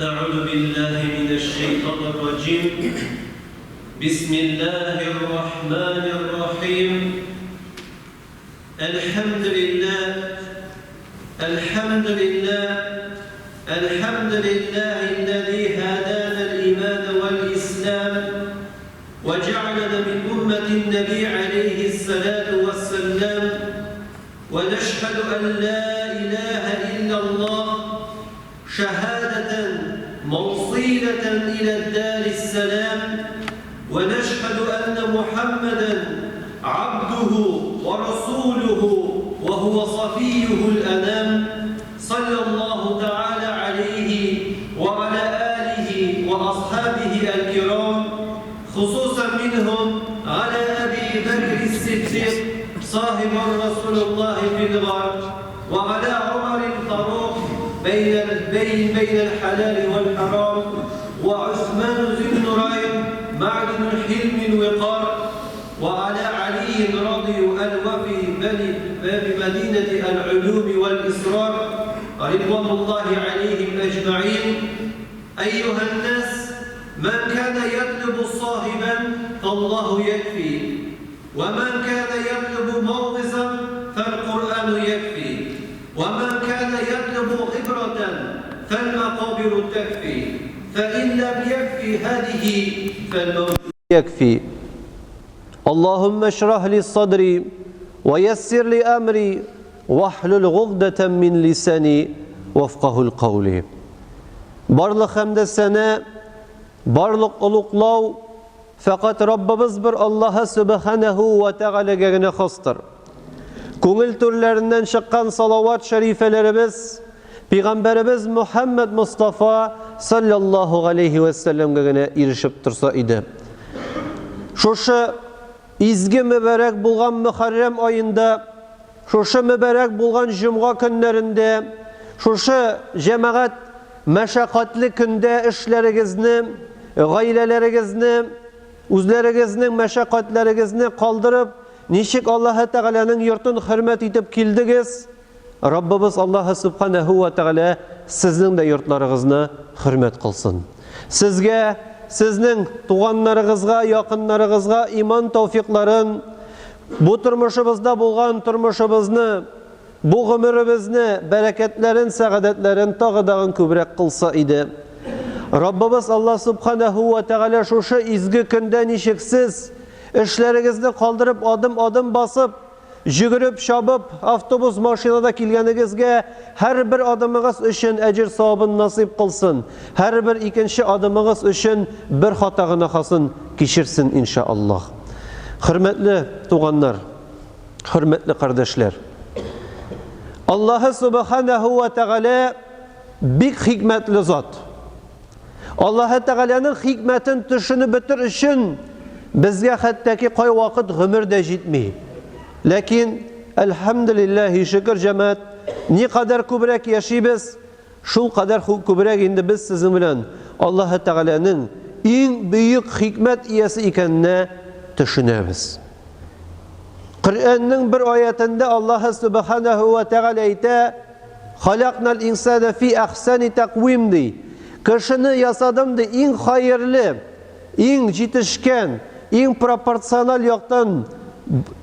أعوذ بالله من الشيطان الرجيم بسم الله الرحمن الرحيم الحمد لله الحمد لله الحمد لله الذي هدانا الإيمان والإسلام وجعلنا من أمة النبي عليه الصلاة والسلام ونشهد أن لا إله إلا الله شهادة موصيلة إلى الدار السلام ونشهد أن محمدا عبده ورسوله وهو صفيه الأنام صلى الله تعالى عليه وعلى آله وأصحابه الكرام خصوصا منهم على أبي بكر الصديق صاحب رسول الله في الغار وعلى عمر الفاروق بين بين بين الحلال والحرام وعثمان ذي النورين معدن الحلم الوقار وعلى علي رضي الوفي باب مدينة العلوم والإصرار رضوان الله عليهم أجمعين أيها الناس من كان يطلب صاحبا فالله يكفي ومن كان يطلب موعظا فالقرآن يكفي ومن كان يطلب خبرة فالمقابر تكفي فإن لم يكفي هذه فالموت يكفي اللهم اشرح لي صدري ويسر لي أمري واحلل عقدة من لساني وافقه القول Барлык хәмде сәнә, барлык олуглау фәкать Раббыбыз бер Аллаһы Сүбхәнәһү вә Тәгаләгә генә хастыр. Күңел түрләреннән чыккан салават шәрифәләребез Пәйгамбәребез Мухәммәд Мостафа саллаллаһу галәйһи вә сәлләмгә генә ирешеп торса иде. Шушы изге мөбарәк булган Мөхәррәм аенда, шушы мөбарәк булган җомга көннәрендә, шушы җәмәгать мәшәкатьле көндә эшләрегезне, гаиләләрегезне, үзләрегезнең мәшәкатьләрегезне калдырып, ничек Аллаһы Тәгаләнең йортын хөрмәт итеп килдегез, Раббыбыз Аллаһы Сүбхәнәһү вә Тәгалә сезнең дә йортларыгызны хөрмәт кылсын. Сезгә, сезнең туганнарыгызга, якыннарыгызга иман тәүфикларын, бу тормышыбызда булган тормышыбызны, бу гомеребезне бәрәкәтләрен, сәгадәтләрен тагы дагын күбрәк кылса иде. Раббыбыз Аллаһ Сүбхәнәһү вә Тәгалә шушы изге көндә ничек сез эшләрегезне калдырып адым-адым басып, Җөгереп, чабып, автобус, машинада килгәнегезгә һәрбер адымыгыз өчен әҗер-савабын насыйп кылсын, һәрбер икенче адымыгыз өчен бер хата гөнаһасын кичерсен, инша Аллаһ. Хөрмәтле туганнар, хөрмәтле кардәшләр! Аллаһы Субханәһү вә Тәгалә бик хикмәтле зат. Аллаһы Тәгаләнең хикмәтен төшенеп бетер өчен безгә хәтта ки кайвакыт гомер дә җитми. Ләкин, әлхәмдүлилләһи шөкер, җәмәгать, никадәр күбрәк яшибез, шул кадәр күбрәк инде без сезнең белән Аллаһы Тәгаләнең иң бөек хикмәт иясе икәненә төшенәбез. Коръәннең бер аятендә Аллаһы Сүбхәнәһү вә Тәгалә әйтә, Халякнал инсана фи әхсәни тәкъвим ди. Кешене ясадым ди иң хәерле, иң җитешкән, иң пропорциональ яктан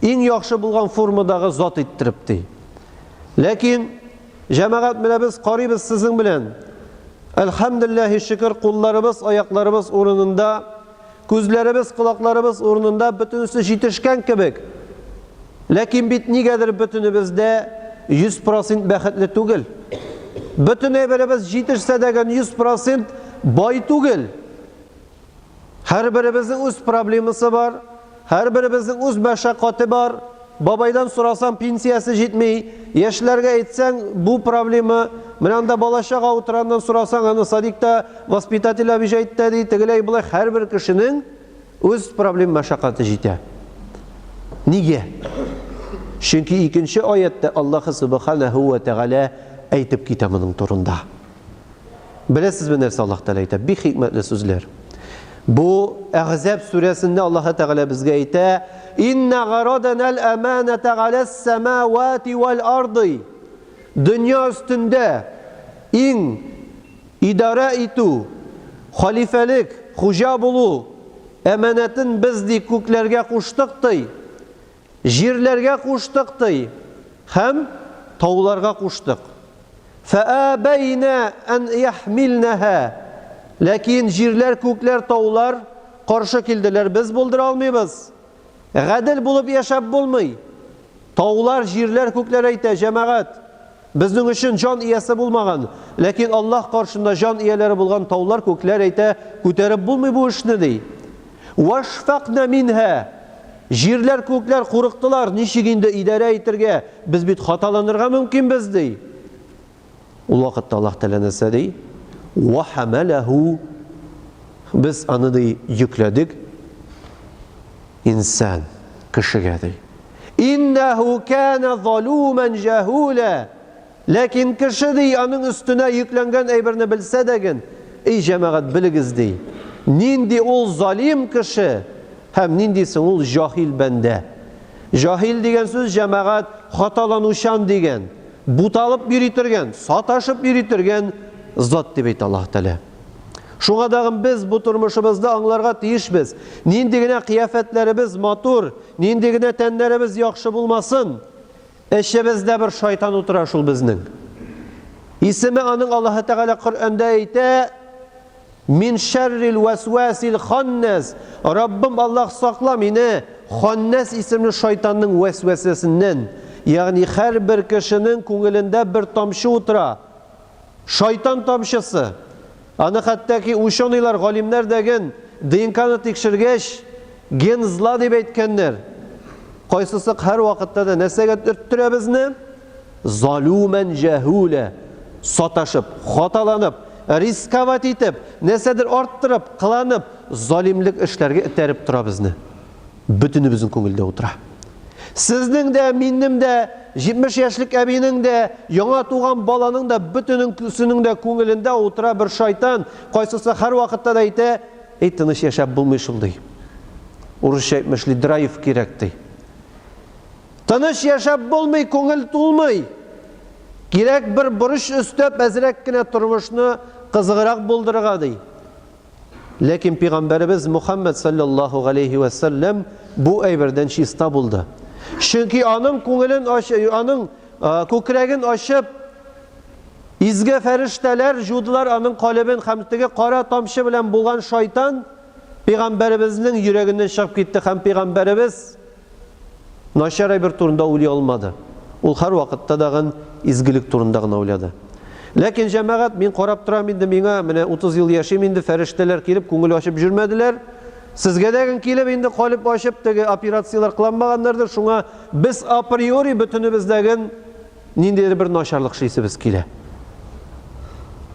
иң яхшы булган формадагы зат иттереп ди. Ләкин җәмәгать менә без карыйбыз сезнең белән. Әлхәмдүлилләһи шөкер, кулларыбыз, аякларыбыз урынында, күзләребез, колакларыбыз урынында, бөтенесе җитешкән кебек. Ләкин бит нигәдер бөтенебез дә 100 процент бәхетле түгел. Бөтен әйберебез җитешсә дә 100 процент бай түгел. Һәрберебезнең үз проблемасы бар, һәрберебезнең үз мәшәкате бар. Бабайдан сорасаң, пенсиясе җитми. Яшьләргә әйтсәң, бу проблема. Менә анда бала-чага утыра, аннан сорасаң, аны садикта воспитатель обижает итә ди, тегеләй болай һәрбер кешенең Үз проблем мәшәкате җитә. Нигә? Чөнки икенче аятта Аллаһ Субханаһу ва Тәгалә әйтеп китә моның турында. Беләсезме нәрсә Аллаһ Тәгалә әйтә? Бик хикмәтле сүзләр. Бу Әхзаб сүрәсендә Аллаһ Тәгалә безгә әйтә: "Инна гараданал аманата галас самавати вал арды". Дөнья өстендә иң Идарә итү, халифәлек, хуҗа булу әманәтен без, ди, күкләргә куштык, ди, җирләргә куштык, ди, һәм тауларга куштык. Фәәбәйнә ән яхмилнәһә. Ләкин җирләр, күкләр, таулар каршы килделәр, без булдыра алмыйбыз. Гадел булып яшәп булмый. Таулар, җирләр, күкләр әйтә, җәмәгать, безнең өчен җан иясе булмаган, ләкин Аллаһ каршында җан ияләре булган таулар, күкләр әйтә, күтәреп булмый бу эшне, ди. Вашфакна минһа. Җирләр, күкләр курыктылар, ничек инде идарә итергә, без бит хаталанырга мөмкинбез, ди. Ул вакытта Аллаһ Тәгалә нәрсә ди? Ва хамалаху. Без аны ди йөкләдек инсан кешегә ди. Иннәһу кана залуман җәһүлә. Ләкин кеше ди аның өстенә йөкләнгән әйберне белсә дә ген, эй җәмәгать белегез ди. Нинди ул залим кеше һәм нинди соң ул җаһил бәндә. Җаһил дигән сүз җәмәгать хаталанучан дигән. Буталып йөри торган, саташып йөри торган зат дип әйтә Аллаһ Тәгалә. Шуңа дагын без бу тормышыбызда аңларга тиешбез. Нинди генә кыяфәтләребез матур, нинди генә тәннәребез яхшы булмасын, эчебездә бер шайтан утыра шул безнең. Исеме аның Аллаһ Тәгалә Коръәндә әйтә, Мин шәррил вәсвәсил ханнәс. Раббым Аллаһ сакла мине Ханнәс исемле шайтанның вәсвәсәсеннән. Ягъни һәрбер кешенең күңелендә бер тамчы утыра. Шайтан тамчысы. Аны хәтта ки ученыйлар, галимнәр дә ген ДНКны тикшергәч, ген зла дип әйткәннәр. Кайсысы һәрвакытта да нәрсәгә төрттерә безне? Залүмән җәһүлә, саташып, хаталанып, рисковать итеп, нәрсәдер арттырып, кыланып, залимлек эшләргә этәреп тора безне. Бөтенебезнең күңелдә утыра. Сезнең дә, минем дә, 70 яшьлек әбинең дә, яңа туган баланың да, бөтенесенең дә күңелендә утыра бер шайтан, кайсысы һәрвакытта да әйтә, Эй, тыныч яшәп булмый шул, ди. Урысча әйтмешли, драйв кирәк, ди. Тыныч яшәп булмый, күңел тулмый. Кирәк бер борыч өстәп, әзрәк кенә тормышны кызыграк булдырырга, ди. Ләкин пәйгамбәребез Мухаммад саллаллаһу галәйһи вә сәлләм бу әйбердән чиста булды. Чөнки аның күңелен ач, аның күкрәген ачып, изге фәрештәләр җудылар аның калебен һәм теге кара тамчы белән булган шайтан пәйгамбәребезнең йөрәгеннән чыгып китте һәм пәйгамбәребез Начар әйбер турында уйлый алмады. Ул һәрвакытта дагын изгелек турында гына уйлады. Ләкин, җәмәгать, мин карап торам инде, миңа менә 30 ел яшим инде, фәрештәләр килеп күңел ачып җөрмәделәр. Сезгә дә килеп инде калеп ачып теге операцияләр кыланмаганнардыр, шуңа без априори бөтенебез дәген Ниндидер бер начарлык эшлисебез килә.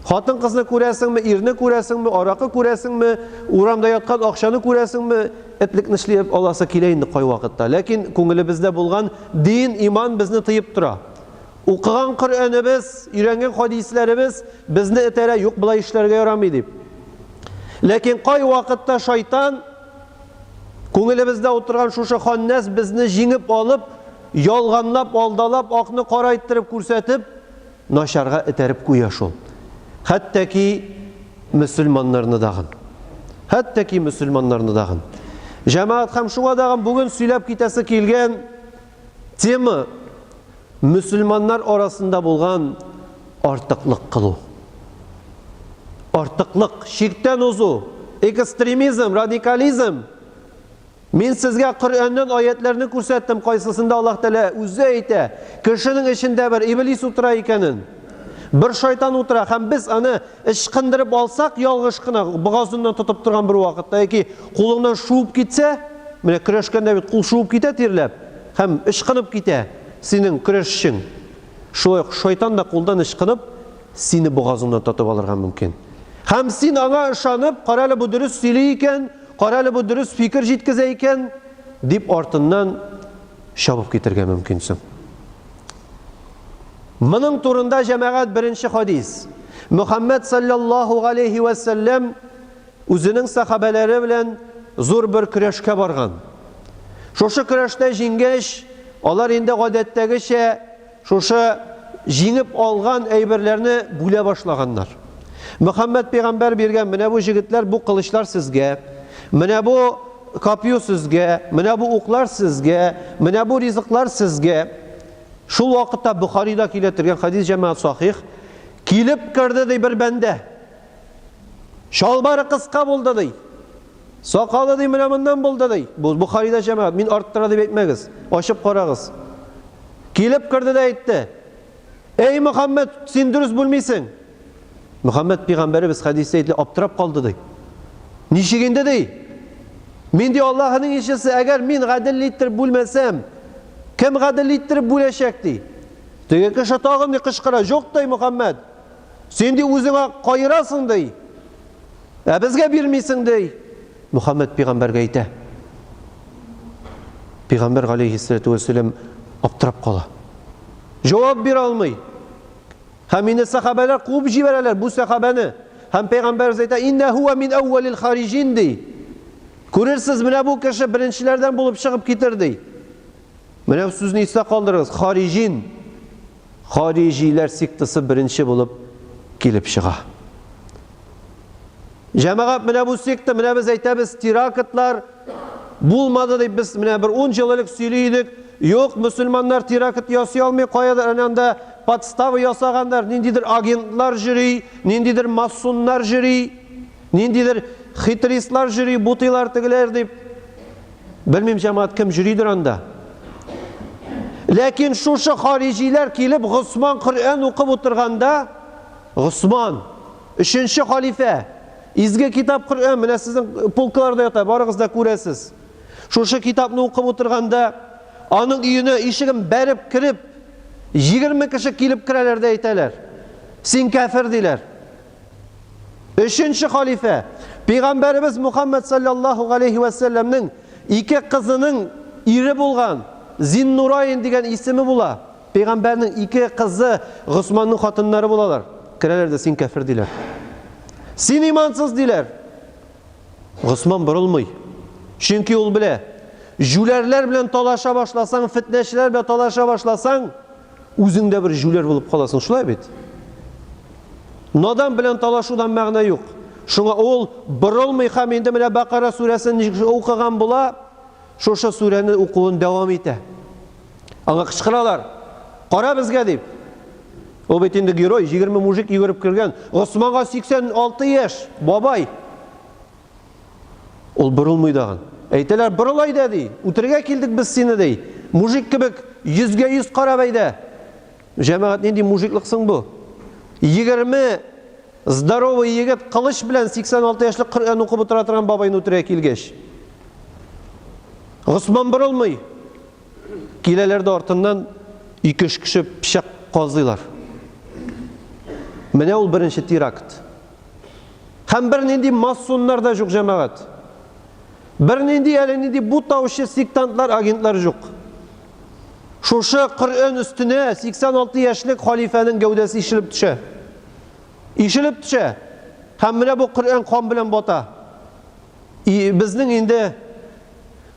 Хатын-кызны күрәсеңме, ирне күрәсеңме, аракы күрәсеңме, урамда яткан акчаны күрәсеңме, этлекне эшләп аласы килә инде кайвакытта. Ләкин күңелебездә булган дин, иман безне тыеп тора. Укыган Коръәнебез, өйрәнгән хадисләребез безне этәрә, юк, болай эшләргә ярамый дип. Ләкин кайвакытта шайтан Күңелебездә утырган шушы ханнәс безне җиңеп алып, ялганлап, алдалап, акны кара иттереп күрсәтеп, начарга этәреп куя шул. Хәтта ки мөселманнарны дагын. Хәтта ки мөселманнарны дагын. Җәмәгать һәм шуңа дагын бүген сөйләп китәсе килгән тема мөселманнар арасында булган артыклык кылу. Артыклык, чиктән узу, экстремизм, радикализм. Мин сезгә Коръәннән аятләрне күрсәттем, кайсысында Аллаһ Тәгалә үзе әйтә, кешенең эчендә бер иблис утыра икәнен. Бер шайтан утыра һәм без аны ычкындырып алсак, ялгыш кына богазыннан тотып торган бер вакытта яки кулыңнан шуып китсә, менә көрәшкәндә бит кул шуып китә тирләп һәм ычкынып китә синең көрәшчең. Шулай ук шайтан да кулдан ычкынып, сине бугазыңнан тотып алырга мөмкин. Һәм син аңа ышанып, кара әле бу дөрес сөйли икән, кара әле бу дөрес фикер җиткезә икән, дип артыннан чабып китергә мөмкинсең. Моның турында җәмәгать беренче хадис. Мөхәммәд саллаллаһу галәйһи вә сәлләм үзенең сахабәләре белән зур бер көрәшкә барган. Шушы көрәштә җиңгәч, алар инде гадәттәгечә шушы җиңеп алган әйберләрне бүлә башлаганнар. Мөхәммәд пәйгамбәр биргән менә бу җегетләр, бу кылычлар сезгә, менә бу копье сезгә, менә бу уклар сезгә, менә бу ризыклар сезгә. Шул вакытта Бухарида килә торган хадис җәмәгать сахих, килеп керде ди бер бәндә. Чалбары кыска булды ди. Сакалы ди менә моннан булды ди. Бу Бухарида җәмәгать, мин арттыра дип әйтмәгез. Ачып карагыз. Килеп керде дә әйтте. Эй Мөхәммәд, син дөрес бүлмисең. Мөхәммәд пәйгамбәребез хәдистә әйтелә, аптырап калды ди. Ничек инде ди? Мин ди Аллаһының илчесе, әгәр мин гадел иттереп бүлмәсәм, кем гадел иттереп бүләчәк ди? Теге кеше тагын ди кычкыра, юк ди Мөхәммәд. Син ди үзеңә каерасың ди. Ә безгә бирмисең ди. Мөхәммәд пәйгамбәргә әйтә. Пәйгамбәр галәйһиссәләтү вәссәлам аптырап кала. Җавап бирә алмый. Һәм инде сәхабәләр куып җибәрәләр бу сәхабәне. Һәм пәйгамбәребез әйтә, "Инна хуа мин әүвәлил хариҗин" ди. Күрерсез, менә бу кеше беренчеләрдән булып чыгып китер ди. Менә сүзне истә калдырыгыз. Хариҗин. Хариҗиләр сектасы беренче булып килеп чыга. Җәмәгать, менә бу секта, менә без әйтәбез, терактлар булмады дип без менә бер 10 ел элек сөйли идек. Юк, мөселманнар теракт ясый алмый, каядыр әнә анда подстава ясаганнар, ниндидер агентлар йөри, ниндидер масоннар йөри, ниндидер хитристлар йөри, бутыйлар тегеләр дип. Белмим, җәмәгать, кем йөридер анда. Ләкин шушы хариҗиләр килеп Госман Коръән укып утырганда, Госман, өченче халифә, изге китап Коръән, менә сезнең полкаларда ята, барыгыз да күрәсез. Шушы китапны укып утырганда, аның өенә ишеген бәреп кереп, 20 кеше килеп керәләр дә әйтәләр. Син кәфер диләр. Өченче халифә, пәйгамбәребез Мухаммад саллаллаһу галәйһи вә сәлләмнең ике кызының ире булган Зиннураин дигән исеме була. Пәйгамбәрнең ике кызы Госманның хатыннары булалар. Керәләр дә син кәфер диләр. Син имансыз диләр. Госман борылмый. Чөнки ул белә, җүләрләр белән талаша башласаң, фетнәчеләр белән талаша башласаң, Үзең дә бер җүләр булып каласың, шулай бит? Надан белән талашудан мәгънә юк. Шуңа ул борылмый һәм инде менә Бакара сүрәсен ничек укыган була, шушы сүрәне укуын дәвам итә. Аңа кычкыралар. Кара безгә дип. Ул бит инде герой, 20 мужик йөгереп кергән. Госманга 86 яшь, бабай. Ул борылмый дагын. Әйтәләр, борыл әйдә, ди. Үтерергә килдек без сине, ди. Мужик кебек йөзгә йөз карап әйдә. Җәмәгать, нинди мужиклык соң бу? 20 здоровый егет кылыч белән 86 яшьлек Коръән укып утыра торган бабайны үтерергә килгәч. Госман борылмый. Киләләр дә артыннан ике-өч кеше пычак казыйлар. Менә ул беренче теракт. Һәм бернинди масоннар да юк, җәмәгать. Бернинди әле нинди бутаучы сектантлар, агентлар юк. Шушы Коръән өстенә 86 яшьлек халифәнең гәүдәсе ишелеп төшә. Ишелеп төшә. Һәм менә бу Коръән кан белән бата. И безнең инде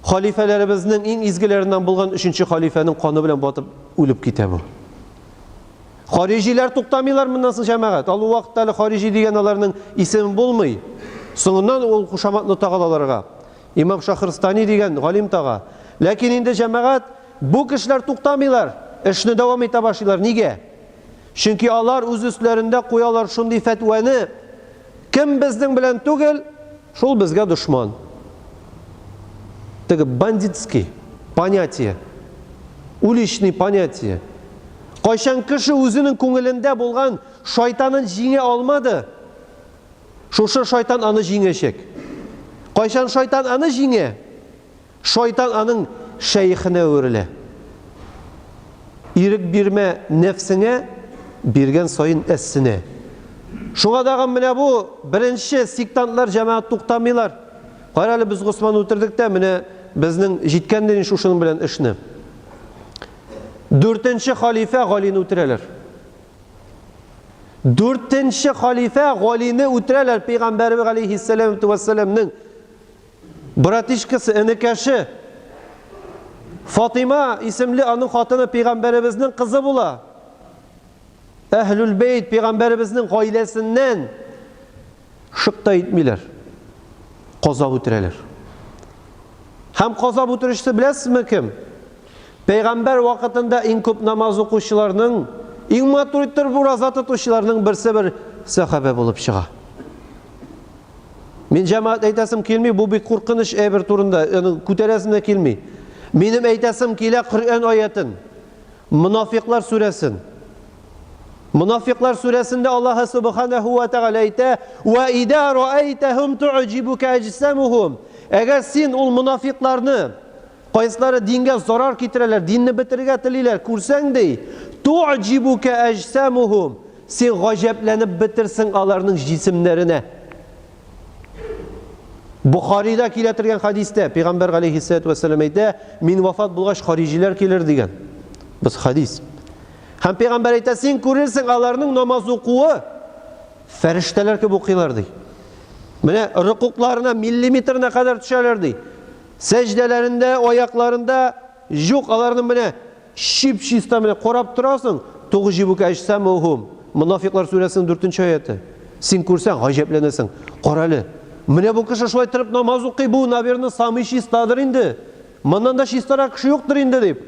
халифәләребезнең иң изгеләреннән булган өченче халифәнең каны белән батып үлеп китә бу. Хариҗиләр туктамыйлар моннан соң җәмәгать. Ал вакытта әле хариҗи дигән аларның исеме булмый. Соңыннан ул кушаматны тагалаларга. Имам Шахрстани дигән галим тага. Ләкин инде җәмәгать бу кешеләр туктамыйлар, эшне дәвам итә башлыйлар. Нигә? Чөнки алар үз өсләрендә куялар шундый фәтвәне, кем безнең белән түгел, шул безгә дошман. Теге бандитский понятие, уличный понятие. Кайчан кеше үзенең күңелендә булган шайтанын җиңә алмады, шушы шайтан аны җиңәчәк. Кайчан шайтан аны җиңә, шайтан аның шәехенә әверелә. Ирек бирмә нәфсеңә, биргән саен әссенә. Шуңа дагы менә бу беренче сектантлар җәмәгать туктамыйлар. Кара әле без Госманны үтердек тә, менә безнең җиткәндер инде шушының белән эшне. Дүртенче халифә Галине үтерәләр. Дүртенче халифә Галине үтерәләр пәйгамбәребез галәйһиссәләмтү вәссәламнең братишкасы, энекәше Фатима исемле аның хатыны Шык та итмиләр. Казап үтерәләр. Һәм казап үтерүчесе беләсезме кем? Пәйгамбәр вакытында иң күп намаз укучыларның, иң матур иттереп ураза тотучыларның берсе бер сәхабә булып чыга. Мин җәмәгать әйтәсем килми, бу бик куркыныч әйбер турында, аны күтәрәсем дә килми. Минем әйтәсем килә Коръән аятен. Монафиклар сүрәсен. Монафиклар сүрәсендә Аллаһ субханаһу ва тәгалә әйтә: "Ва ида раайтахум ту'җибука аҗсамухум". Әгәр син ул монафикларны, кайсылары дингә зарар китерәләр, динне бетерергә телиләр, күрсәң ди, ту'җибука аҗсамухум, син гаҗәпләнеп бетерсең аларның җисемнәренә. Бухарида килә торган хадистә пәйгамбәр галәйһиссәләтү вәссәлам әйтә, мин вафат булгач хариҗиләр килер дигән. Без хадис. Һәм пәйгамбәр әйтә, син күрерсең аларның намаз укуы фәрештәләр кебек укыйлар ди. Менә рокукларына миллиметрына кадәр төшәләр ди. Сәҗдәләрендә, аякларында юк, аларның менә Чип-чиста менә карап торасың, Тугҗибука әҗсамухум. Монафиклар сүрәсенең 4 аяты. Син күрсәң, гаҗәпләнәсең. Карале, менә бу кеше шулай торып намаз укый, бу, наверное, самый чистадыр инде. Моннан да чистарак кеше юктыр инде дип.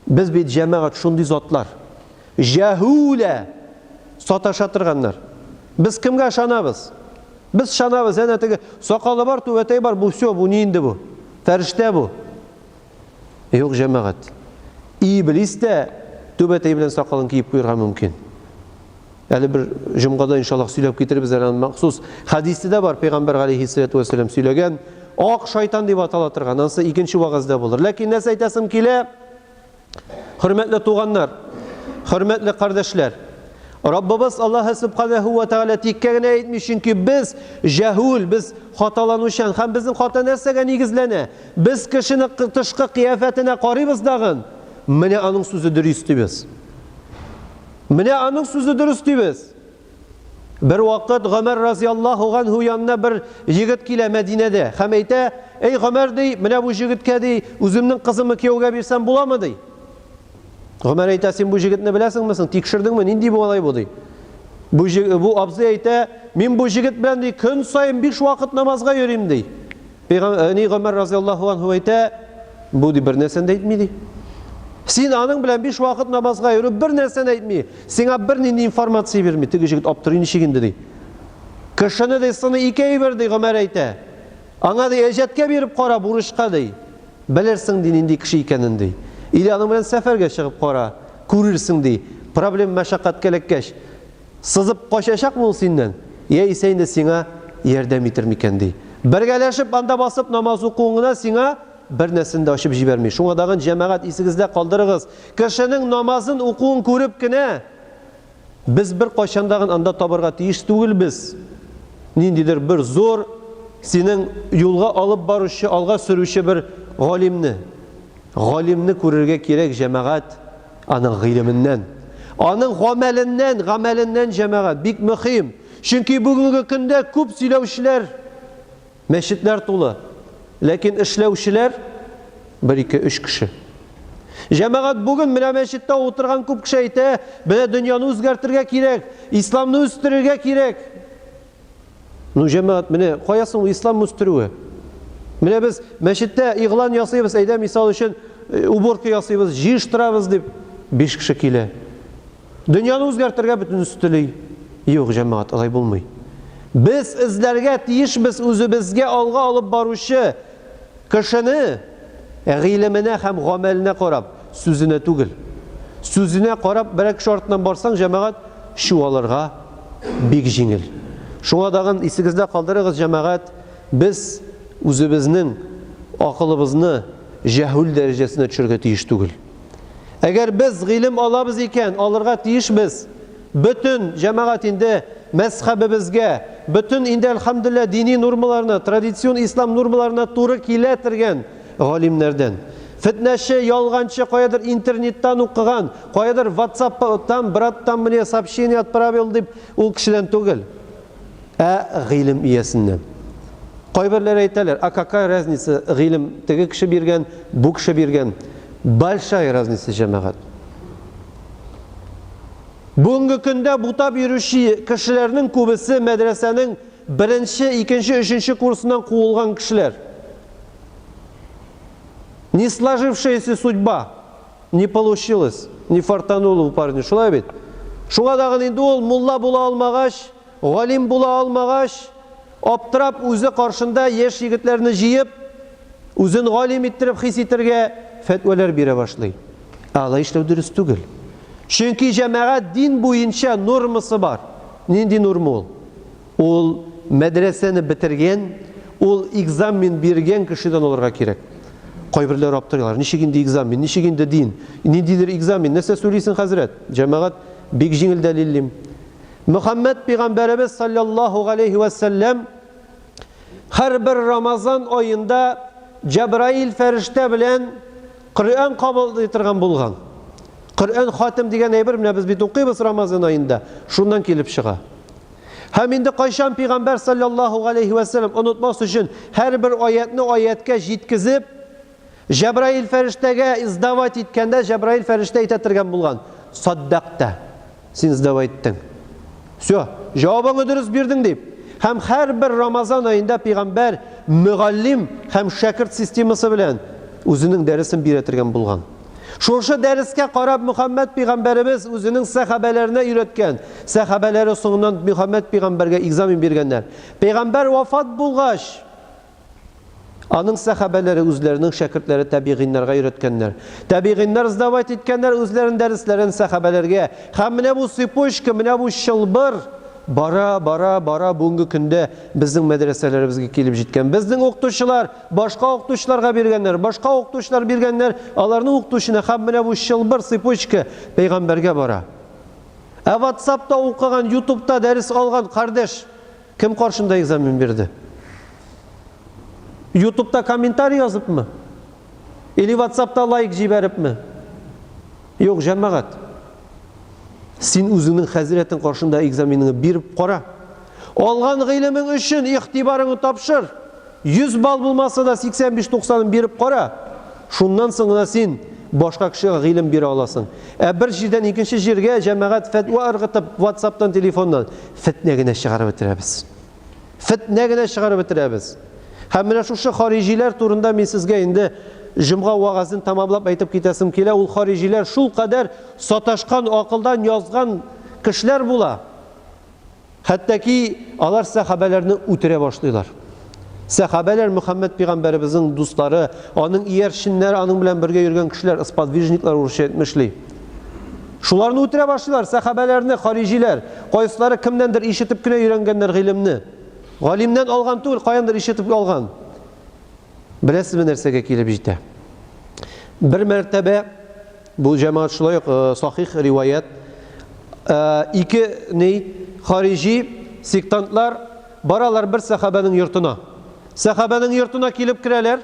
Без бит җәмәгать шундый затлар. Җәһүлә саташа торганнар. Без кемгә ышанабыз? Без ышанабыз, әнә теге сакалы бар, түбәтәй бар, бу все, бу ни инде бу? Фәрештә бу. Юк, җәмәгать. Иблис тә түбәтәй белән сакалын киеп куярга мөмкин. Әле бер җомгада иншаллаһ сөйләп китербез әле аны махсус. Хәдистә дә бар, пәйгамбәр галәйһиссәләтү вәссәлам сөйләгән, ак шайтан дип атала торган. Анысы икенче вәгазьдә булыр. Ләкин нәрсә әйтәсем килә? Хөрмәтле туганнар, хөрмәтле кардәшләр, Раббыбыз Аллаһ Субханаһу ва Тааля тиккә генә әйтми, чөнки без җәһүл, без хаталанучан һәм безнең хата нәрсәгә нигезләнә? Без кешене тышкы кыяфәтенә карыйбыз дагын, менә аның сүзе дөрес дибез. Менә аның сүзе дөрес дибез. Бер вакыт Гомәр разияллаһу ганһу янына бер егет килә Мәдинәдә һәм әйтә, "Эй Гомәр ди, менә бу җегеткә ди, үземнең кызымны кияүгә бирсәм буламы ди?" Гомәр әйтә, "Син бу җегетне беләсеңме соң? Тикшердеңме? Нинди бу алай бу ди?" Бу бу абзый әйтә, "Мин бу җегет белән ди, көн саен биш вакыт намазга йөрим ди." Пәйгамбәр Гомәр разияллаһу анһу әйтә, бу ди бер нәрсәне дә әйтми ди. Син аның белән биш вакыт намазга йөрү бер нәрсәне әйтми. Сиңа бернинди информация бирми. Теге җегет аптырый ничек инде ди. Кешене ди сыны ике әйбер ди Гомәр әйтә. Аңа ди әҗәткә биреп кара бурычка ди. Белерсең ди нинди кеше икәнен ди. Или аның белән сәфәргә чыгып кара, күрерсең ди. Проблем мәшәкатькә эләккәч. Сызып качачакмы ул синнән, яисә инде сиңа ярдәм итер микән, ди. Бергәләшеп анда басып намаз укуың гына сиңа бер нәрсәне дә ачып җибәрми. Шуңа тагын, җәмәгать, исегездә калдырыгыз, кешенең намазын укуын күреп кенә, без беркайчан тагын анда табырга тиеш түгелбез ниндидер бер зур, синең юлга алып баручы, алга сөрүче бер галимне. Галимне күрергә кирәк, җәмәгать. Аның гыйлеменнән, аның гамәленнән, гамәленнән җәмәгать, бик мөһим. Чөнки бүгенге көндә күп сөйләүчеләр, мәчетләр тулы. Ләкин эшләүчеләр бер, ике, өч кеше. Җәмәгать бүген менә мәчеттә утырган күп кеше әйтә, менә дөньяны үзгәртергә кирәк, исламны үстерергә кирәк. Ну, җәмәгать, менә кая соң ислам үстерүе? Менә без мәчеттә игълан ясыйбыз, әйдә, мисал өчен, э, уборка ясыйбыз, җыештырабыз дип, биш кеше килә. Дөньяны үзгәртергә бөтенесе тели. Юк, җәмәгать, алай булмый. Без эзләргә тиешбез үзебезгә алга алып баручы Кешене гыйлеменә һәм гамәленә карап, сүзенә түгел. Сүзенә карап берәр кеше артыннан барсаң, җәмәгать, чуалырга бик җиңел. Шуңа тагын исегездә калдырыгыз, җәмәгать, без үзебезнең акылыбызны җәһүл дәрәҗәсенә төшерергә тиеш түгел. Әгәр без гыйлем алабыз икән, алырга тиешбез. Бөтен җәмәгать инде мәзхәбебезгә, бөтен инде әлхәмдүлилләһ дини нормаларына, традицион ислам нормаларына туры килә тергән галимнәрдән. Фетнәче, ялганчы, каядыр интернеттан укыган, каядыр ватсаптан брат там мне сообщение отправил дип, ул кешедән түгел, ә гыйлем иясеннән. Кайберләре әйтәләр, а какая разница, гыйлем теге кеше биргән, бу кеше биргән. Большая разница, җәмәгать. Бүгенге көндә бутап йөрүче кешеләрнең күбесе мәдрәсәнең беренче, икенче, өченче курсыннан куылган кешеләр. Не сложившаяся судьба. Не получилось, не фартануло у парня, шулай бит? Шуңа тагын инде ул мулла була алмагач, галим була алмагач, аптырап үзе каршында яшь егетләрне җыеп, үзен галим иттереп хис итергә фәтвәләр бирә башлый. Ә алай эшләү дөрес түгел. Чөнки җәмәгать дин буенча нормасы бар. Нинди норма ул? Ул мәдрәсәне бетергән, ул экзамен биргән кешедән алырга кирәк. Кайберләр аптырыйлар. Ничек инде экзамен, ничек инде дин? Ниндидер экзамен? Нәрсә сөйлисең, хәзрәт? Җәмәгать, бик җиңел дәлиллим. Мөхәммәд пәйгамбәребез саллаллаһу галәйһи вә сәлләм һәрбер Рамазан аенда Җәбраил фәрештә белән Коръән кабул торган булган. Коръән хатим дигән әйбер менә без бит укыйбыз Рамазан аенда, шуннан килеп чыга. Һәм инде кайчан пәйгамбәр саллаллаһу галәйһи вә сәлләм онытмас өчен һәрбер аятны аяткә җиткезеп, Җәбраил фәрештәгә сдавать иткәндә Җәбраил фәрештә әйтә торган булган: "Саддакта". Син сдавать иттең. Все, җавабыңны дөрес бирдең дип. Һәм һәрбер Рамазан аенда пәйгамбәр мөгаллим һәм шәкерт системасы белән үзенең дәресен бирә торган булган. Шушы дәрескә карап Мөхәммәд пәйгамбәребез үзенең сәхабәләренә өйрәткән. Сәхабәләре соңыннан Мөхәммәд пәйгамбәргә экзамен биргәннәр. Пәйгамбәр вафат булгач, аның сәхабәләре үзләренең шәкертләре тәбигыйннарга өйрәткәннәр. Тәбигыйннар сдавать иткәннәр үзләренең дәресләрен сәхабәләргә. Һәм менә бу цепочка, менә бу чылбыр бара, бара, бара бүгенге көндә безнең мәдрәсәләребезгә килеп җиткән. Безнең укытучылар башка укытучыларга биргәннәр, башка укытучылар биргәннәр, аларның укытучына һәм менә бу чылбыр, цепочка пәйгамбәргә бара. Ә WhatsApp-та укыган, YouTube-та дәрес алган кардәш кем каршында экзамен бирде? YouTube-та комментарий языпмы? Или WhatsApp-та лайк җибәрепме? Юк, җәмәгать. Син үзеңнең хәзрәтең каршында экзаменыңны биреп кара. Алган гыйлемең өчен игътибарыңны тапшыр. 100 балл булмаса да 85-90-ын биреп кара. Шуннан соң гына син башка кешегә гыйлем бирә аласың. Ә бер җирдән икенче җиргә җәмәгать фәтва ыргытып, WhatsApp-тан, телефоннан фетнә генә чыгарып бетерәбез. Фетнә генә чыгарып бетерәбез. Һәм менә шушы хариҗиләр турында мин сезгә инде җомга вәгазен тәмамлап әйтеп китәсем килә. Ул хариҗиләр шулкадәр саташкан, акылдан язган кешеләр була. Хәтта ки алар сәхабәләрне үтерә башлыйлар. Сәхабәләр Мөхәммәд пәйгамбәребезнең дуслары, аның иярченнәре, аның белән бергә йөргән кешеләр, сподвижниклар урысча әйтмешли. Шуларны үтерә башлыйлар, сәхабәләрне, хариҗиләр. Кайсылары кемнәндер ишетеп кенә өйрәнгәннәр гыйлемне. Галимнән алган түгел, каяндыр ишетеп алган. Беләсезме нәрсәгә килеп җитә? Бер мәртәбә бу җәмәгать шулай ук э, сахих риваять э, ике ни хариҗи сектантлар баралар бер сәхабәнең йортына. Сәхабәнең йортына килеп керәләр.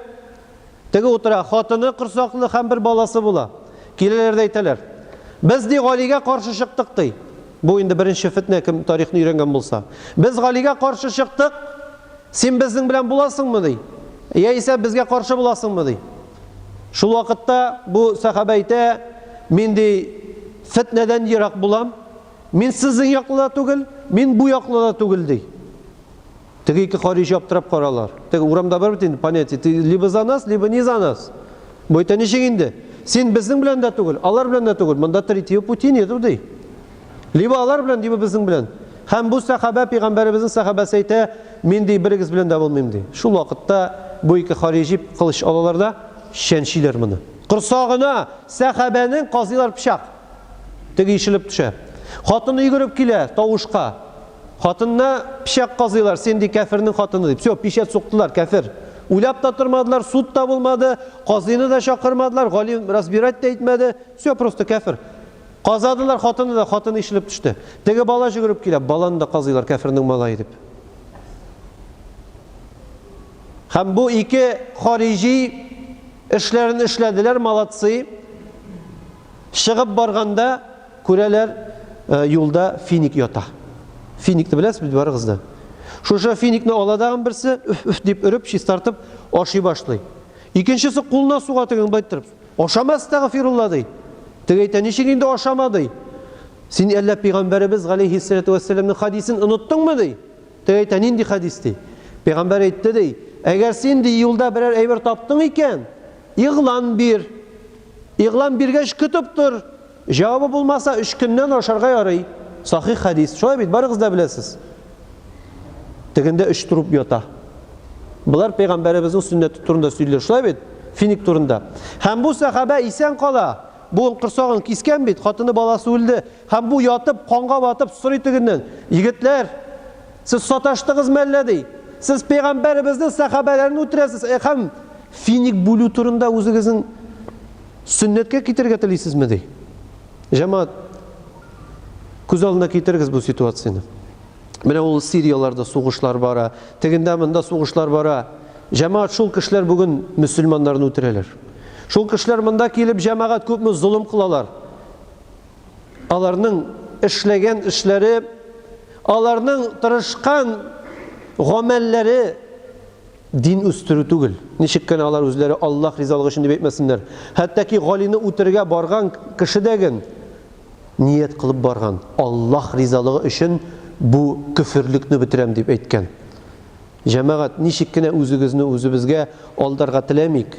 Теге утыра, хатыны корсаклы һәм бер баласы була. Киләләр дә әйтәләр. Без ди Галигә каршы чыктык ди. Бу инде беренче фетнә, кем тарихны өйрәнгән булса. Без Галигә каршы чыктык. Син безнең белән буласыңмы ди? Яисә безгә каршы буласыңмы ди? Шул вакытта бу сәхабә әйтә, мин ди фетнәдән ерак булам. Мин сезнең яклы да түгел, мин бу яклы да түгел ди. Теге ике хариҗи аптырап каралар. Теге урамда бар бит инде понятие, ты либо за нас, либо не за нас. Бу әйтә ничек инде? Син безнең белән дә түгел, алар белән дә түгел. Монда третьего пути нету ди. Либо алар белән, либо безнең белән. Һәм бу сәхабә пәйгамбәребезнең сәхабәсе әйтә, мин ди берегез белән дә булмыйм ди. Шул вакытта бу ике хариҗи кылыч алалар да чәнчиләр моны. Корсагына сәхабәнең казыйлар пычак. Теге ишелеп төшә. Хатыны йөгереп килә тавышка. Хатынына пычак казыйлар, син ди кәфернең хатыны дип. Все, печать суктылар, кәфер. Уйлап та тормадылар, суд та булмады, казыйны да чакырмадылар, галим разбирать та итмәде. Все, просто кәфер. Казадылар хатыны да, хатыны ишелеп төште. Теге бала җөгереп килә, баланы да казыйлар, кәфернең малае дип. Һәм бу ике хариҗи эшләрен эшләделәр, молодцы. Чыгып барганда Күрәләр, юлда финик ята. Финикны беләсез бит барыгыз да. Шушы финикны ала дагын берсе, өф-өф дип өреп, чистартып ашый башлый. Икенчесе кулына суга тегене былай иттереп, ашама әстәгъфирулла ди. Теге әйтә, ничек инде ашама ди. Син әллә пәйгамбәребез галәйһиссәләтү вәссәламның хадисен оныттыңмы, ди. Теге әйтә, нинди хадис, ди. Пәйгамбәр әйтте, ди, әгәр син, ди, юлда берәр әйбер таптың икән, игълан бир. Игълан биргәч, көтеп тор. Җавабы булмаса, өч көннән ашарга ярый. Сахих хадис. Шулай бит, барыгыз да беләсез. Тегендә өч труп ята. Болар пәйгамбәребезнең сөннәте турында сөйлиләр. Шулай бит? Финик турында. Һәм бу сәхабә исән кала. Бу корсагын кискән бит, хатыны баласы үлде. Һәм бу ятып, канга батып сорый тегеннән. Егетләр, сез саташтыгыз мәллә ди. Сез пәйгамбәребезнең сәхабәләрен үтерәсез. Э, һәм финик бүлү турында үзегезнең сөннәткә китерергә телисезме ди. Җәмәгать, күз алдына китерегез бу ситуацияне. Менә ул Сирияләрдә сугышлар бара, тегендә монда сугышлар бара. Җәмәгать шул кешеләр бүген мөселманнарны үтерәләр. Шул кешеләр монда килеп җәмәгать күпме золым кылалар. Аларның эшләгән эшләре, аларның тырышкан гамәлләре дин үстерү түгел. Ничек кенә алар үзләре Аллаһ ризалыгы өчен дип әйтмәсеннәр. Хәтта ки Галины үтерергә барган кеше дә ген ният кылып барган, Аллаһ ризалыгы өчен бу көферлекне бетерәм дип әйткән. Җәмәгать, ничек кенә үзегезне үзебезгә алдарга теләмик,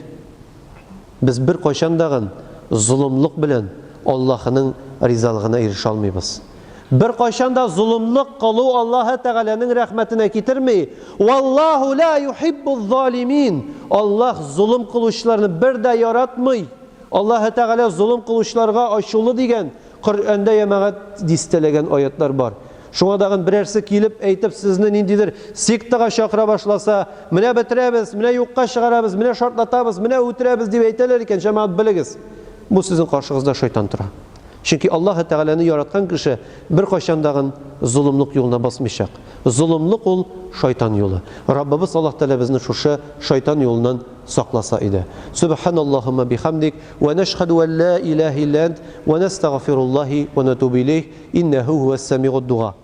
без беркайчан дагын золымлык белән Аллаһының ризалыгына ирешә алмыйбыз. Беркайчан да золымлык кылу Аллаһы Тәгаләнең рәхмәтенә китерми. Валлаһу ла юхиббуз залимин. Аллаһ золым кылучыларны бер дә яратмый. Аллаһы Тәгалә золым кылучыларга ачулы дигән Коръәндә җәмәгать дистәләгән аятлар бар. Шуңа тагын берәрсе килеп әйтеп сезне ниндидер сектага чакыра башласа, менә бетерәбез, менә юкка чыгарабыз, менә шартлатабыз, менә үтерәбез дип әйтәләр икән, җәмәгать белегез, бу сезнең каршыгызда шайтан тора. Чөнки Аллаһы Тәгаләне яраткан кеше беркайчан тагын золымлык юлына басмыйчак. Золымлык ул шайтан юлы. Раббыбыз Аллаһ Тәгалә безне шушы шайтан юлыннан сакласа иде. Субханаллаһумма бихамдик ва нәшһәду ан ла илаһа илля ант ва нәстәгъфируллаһи ва натубу илейх иннәһу һуәс-сәмигуд дуга.